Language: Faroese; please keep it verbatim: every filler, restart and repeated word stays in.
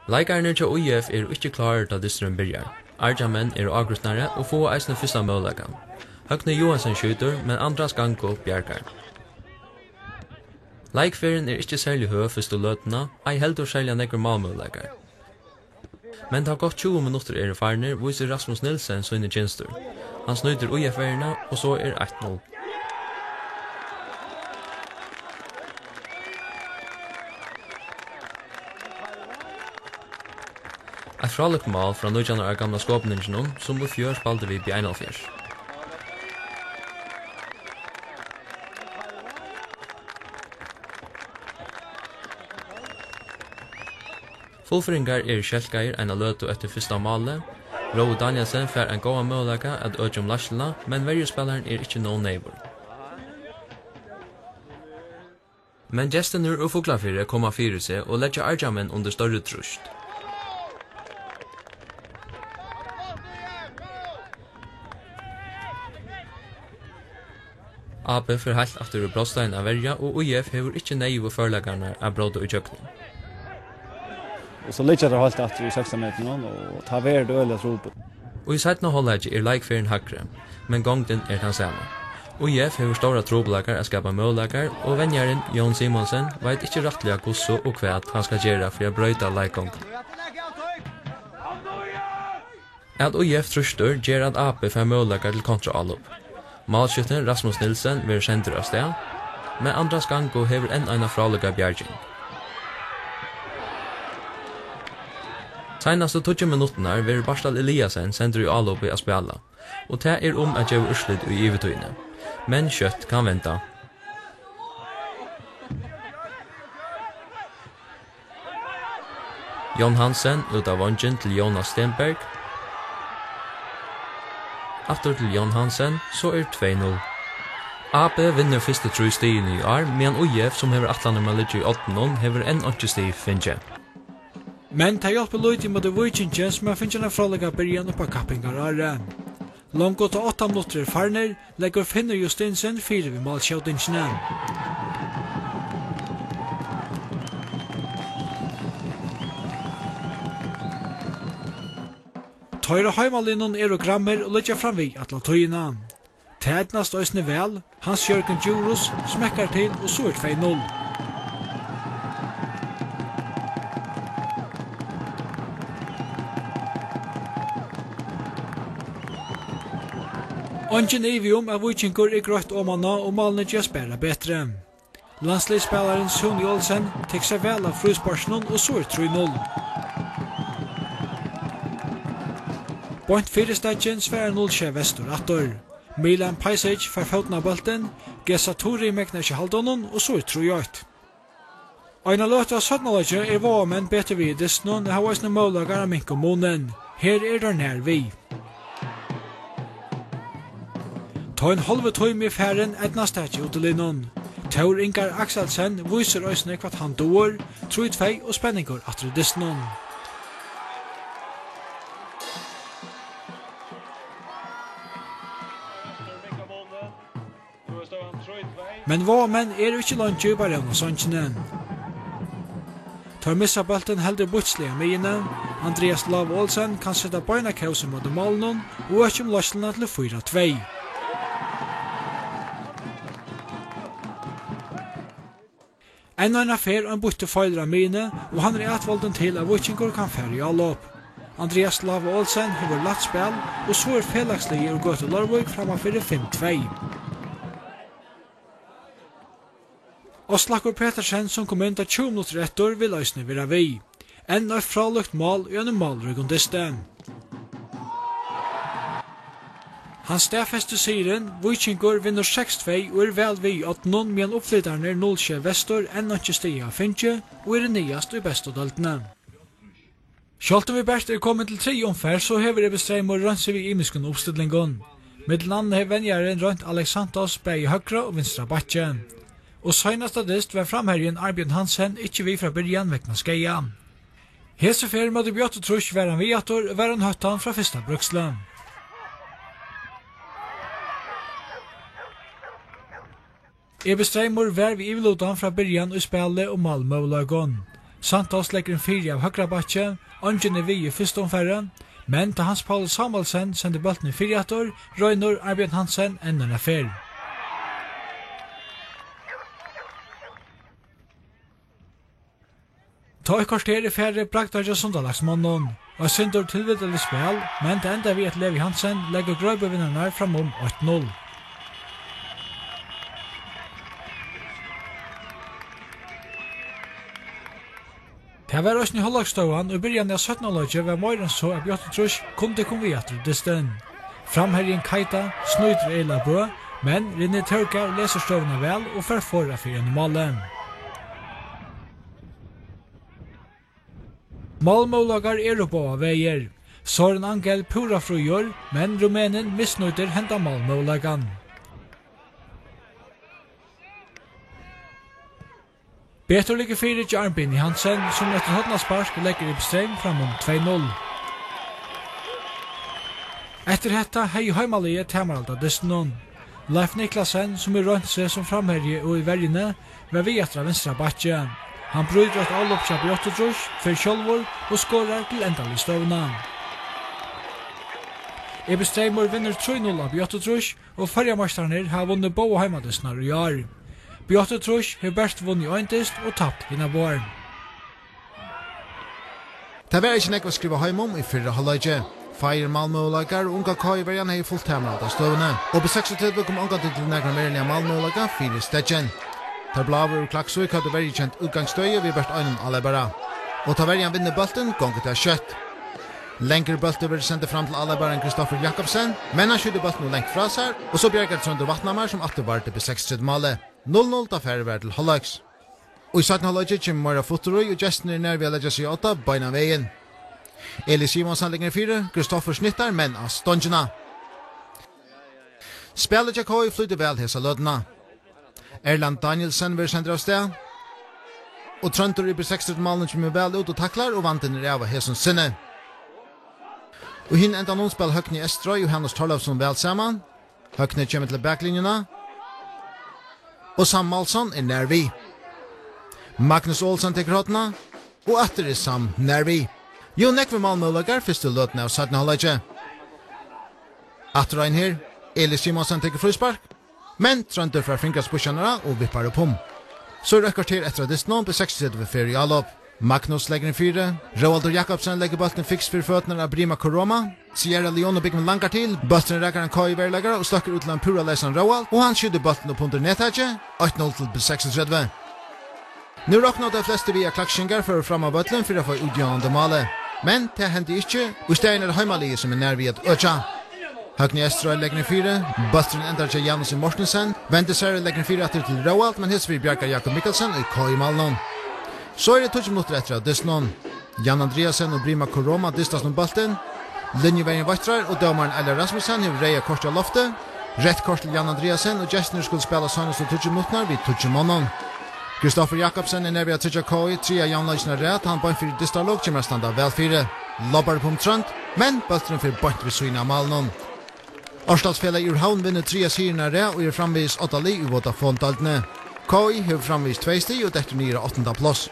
Leikararnir hjá ÍF eru ikki klárir, tá dysturin byrjar. Argjamenn eru ágrýtnari og fáa eisini fyrsta møguleikan. Høgni Johansen skjýtur, men Andras Gango bjargar. Leikferðin er ikki serliga høg fyrstu løtuna, ei heldur serliga nógvir málmøguleikar. Men tá gott tjúgu minuttir eru farnir, vísir Rasmus Nielsen síni kynstur. Hann snýtir ÍF-verjuna, og so er eitt null. Eitt frálíkt mál frá nítjan ára gamla skopninginum, sum í fjør spældi við B einoghálvfjerðs. Fuglfirðingar eru skelkaðir eina løtu eftir fyrsta máli. Rói Danielsen fær ein góðan møguleika at økja um leiðsluna, men verjuspælarin er ikki nóg neyvur. Men gestirnir úr Fuglafirði koma fyri seg og leggja argjamenn undir størri trýst. A B fer heilt aftur í brotstein at verja, og ÍF hevur ikki neyðugu førleikarnar at bróta ígjøgnum. Og so liggja teir heilt aftur í sekstan metrum, og tá verður tað øgiliga trupult. Og í seinna hálvleiki er leikferðin hægri, men gongdin er tann sama. ÍF hevur stórar trupulleikar at skapa møguleikar, og venjarin, Jón Simonsen, veit ikki rættiliga, hvussu og hvat hann skal gera fyri at broyta leikgongdina. At ÍF trýstir, ger, at A B fær møguleikar til kontraálop. Málskjúttin Rasmus Nielsen verður sendur avstað, men Andras Gango hevur enn eina frálíka bjarging. Seinastu tíggju minuttirnar verður Bartal Eliasen sendur í álopið at spæla, og tað er um at geva úrslit í yvirtíðini. Men skjótt kann venda. John Hansen út av veingin til Jonas Stenberg. Aftur til John Hansen, so er tvey null. A B vinnur fyrstu trý stigini í ár, meðan ÍF, sum hevur ætlanir um at liggja í oddinum, hevur enn einki stig fingið. Men tað hjálpir lítið móti Víkingi, sum hevur fingið eina frálíka byrjan upp á kappingarárið. Longu tá átta minuttir eru farnir, leggur Finnur Justinussen fyri við málskjótingini. Teir á heimaliðnum eru grammir og liggja framvið alla tíðina. Tað eydnast eisini væl. Hans Jørgen Djurhuus smekkar til, og so er tvey null. Eingin ivi um, at Víkingur er greitt oman á, og málini gerast bara betri. Landsliðsspælarin Súni Olsen tekur sær væl av frísparkinum, og so er trý null. Beint fyri steðgin svarar null sjey Vestur aftur. Milan Pajsic fær fótin á bóltin, Gesa Turi megnar ikki halda honum, og so er trý eitt. Eina løtu á seinna leiki eru Vogamenn betur við í dystinum og hava eisini møguleikar at minka munin. Her eru teir nær við. Tá ein hálvur tími er farin, eydnast tað hjá útiliðnum. Tór Ingar Akselsen vísir eisini, hvat hann dugir. Trý tvey og spenningur aftur í dystinum. Men Vogamenn eru ikki leingi í barónasongini. Teir missa bóltin heldur býtsliga á miðjuni. Andreas Lava Olsen kann seta beina kós ímóti málinum og økja um leiðsluna til fýra tvey. Enn eina ferð ein býttur feilur á miðjuni, og hann er atvoldin til, at Víkingur kann fara í álop. Andreas Lava Olsen hevur lætt spæl, og so er felagsliðið úr Gøtu Leirvík frammanfyri fimm tvey. Áslakur Petersen, sum kom inn, tá tjúgu minuttir eftir, vil eisini vera við. Enn eitt frálíkt mál í einum málríkum dysti. Hann staðfestir sigurin. Víkingur vinnur seks tvey og er væl við í oddinum, meðan uppflytararnir null sjey Vestur enn einki stig hava fingið og eru niðast í bestu deildini. Sjálvt um vit bert eru komin til triðju umferð, so hevur Ebbi Streymur roynt seg við ymiskum uppstillingum. Millum annað hevur venjarin roynt Alex Santos bæði høgra og vinstra bakki. Og seinasta dyst var framherjin Arbjørn Hansen ikki við frá byrjan vegna skaða. Hesa ferð móti Bjørtu Trøst var hann við aftur, og var hann hóttan frá fyrsta brúksli. Ebbi Streymur var við yvirlutan frá byrjan í spæli og málmøguleikum. Santos leggur inn fyri av høgra bakki, eingin er við í fyrstu umfari, men tá Hans Paul Samuelsen sendir bóltin fyri aftur, roynir Arbjørn Hansen enn eina ferð. Tá eitt korter er farið, bragdar hjá Sundalagsmonnum. Eitt sindur tilvildarligt spæl, men tað endar við, at Levi Hansen leggur Greibuvinnarnar fram um eitt null. Tað var eisini hálvleiksstøðan í byrjan av seinna hálvleiki, var meira enn so, at B áttaogtrýss kundi koma við aftur í dystin. Framherjin Keita snýtir Eyla Bø, men René Terga lesur støðuna væl og fær forað fyri einum máli. Málmøguleikar eru báðar vegir. Søren Angel púra fríur, men rumenin misnýtir henda málmøguleikan. Betur liggur fyri hjá Arnbini Hansen, sum eftir hornaspark leggur Ibestreym fram um tvey null. Eftir hetta hevði heimaliðið tamarhald á dystinum. Leif Niklasen, sum hevur roynt seg sum framherji og í verjuni, var við aftur á vinstra bakki. Hann brýtur eitt álop hjá B áttaogtrýss, fer sjálvur og skorar til endaligu støðuna. Ibestreymur vinnur trý null á B áttaogtrýss, og føroyameistararnir hava vunnið báðar heimadystirnar í ár. B áttaogtrýss hevur bert vunnið ein dyst og tapt hinar báðar. Tað var ikki nógv at skriva heim um í fyrra hálvleiki. Fáir málmøguleikar, og unga K I-verjan hevði fult tamarhald á støðuni. Og B seksogtretivu kom ongantíð til nakrar veruligar málmøguleikar fyri steðgin. Teir bláu úr Klaksvík høvdu verjukent útgangsstøði við bert einum áleipara. Og tá verjan vinnur bóltin, gongur tað skjótt. Langur bóltur verður sendur fram til áleiparan Kristoffer Jakobsen, men hann skjýtur bóltin ov langt frá sær, og so bjargar Tróndur Vatnhamar, sum aftur vardi B seksogtretivu málið. Null null, tá farið var til hálvleiks. Og í seinna hálvleiki kemur meira futtur í, og gestirnir eru nær við at leggja seg á odda beinan vegin. Eli Simonsen leggur inn fyri, Kristoffer snittar, men á stongina. Spælið hjá K I flýtur væl hesa løtuna. Erland Danielsen verður sendur av stað. Og Tróndur í B seksogtretivu málinum kemur væl út og taklar, og vandin er av á hesum sinni. Og hin endan um spæla Høgni Eystra og Hanus Thorleifsson væl saman. Høgni kemur til baklinjuna. Og Sam Malsson er nær við. Magnus Olsen tekur hornið, og aftur er Sam nær við. Jú, nógvir málmøguleikar fyrstu løtuna av seinna hálvleiki. Aftur ein her. Eli Simonsen tekur fríspark, men Tróndur fær fingraspussarnar á og vippar upp um. So er eitt korter eftir av dystinum, B seksogtretivu fer í álop. Magnus leggur inn fyri. Róaldur Jakobsen leggur bóltin fiks fyri føturnar á Brima Koroma. Sierra Leone búgvin langar til. Bólturin rakar ein K I-veruleikara og støkkur út til ein púra leysan Róald, og hann skjýtur bóltin upp undir nettakið. Eitt null til B seksogtretivu. Nú roknaðu tey flestu við, at klaksvíkingar fóru fram á vøllin fyri at fáa útjavnandi málið. Men tað hendi ikki, og í staðin er heimaliðið, sum er nær við at økja. Høgni Eystra leggur inn fyri, bólturin endar hjá Janus Mortensen, vendir sær og leggur inn fyri aftur til Róald, men hesa ferð bjargar Jakob Mikkelsen í K I-málinum. So eru tíggju minuttir eftir av dystinum. Jan Andreasen og Brima Koroma dystast um bóltin. Linjuverjin veitrar, og dómarin Eilar Rasmussen hevur reyða kortið á lofti. Reytt kort til Jan Andreasen, og gestirnir skulu spæla seinastu tíggju minuttirnar við tíggju monnum. Kristoffer Jakobsen er nær við at tryggja K I triðja javnleikin á rað, tá hann beint fyri dystarlok kemur at standa væl fyri. Lobbar upp um Trónd, men bólturin fer beint við síðuna av málinum. Ártalsfelagið úr Havn vinnur triðja sigurin á rað og er framvegis odda lið í Vodafone-deildini. K I hevur framvegis tvey stig og dettur niður á áttanda pláss.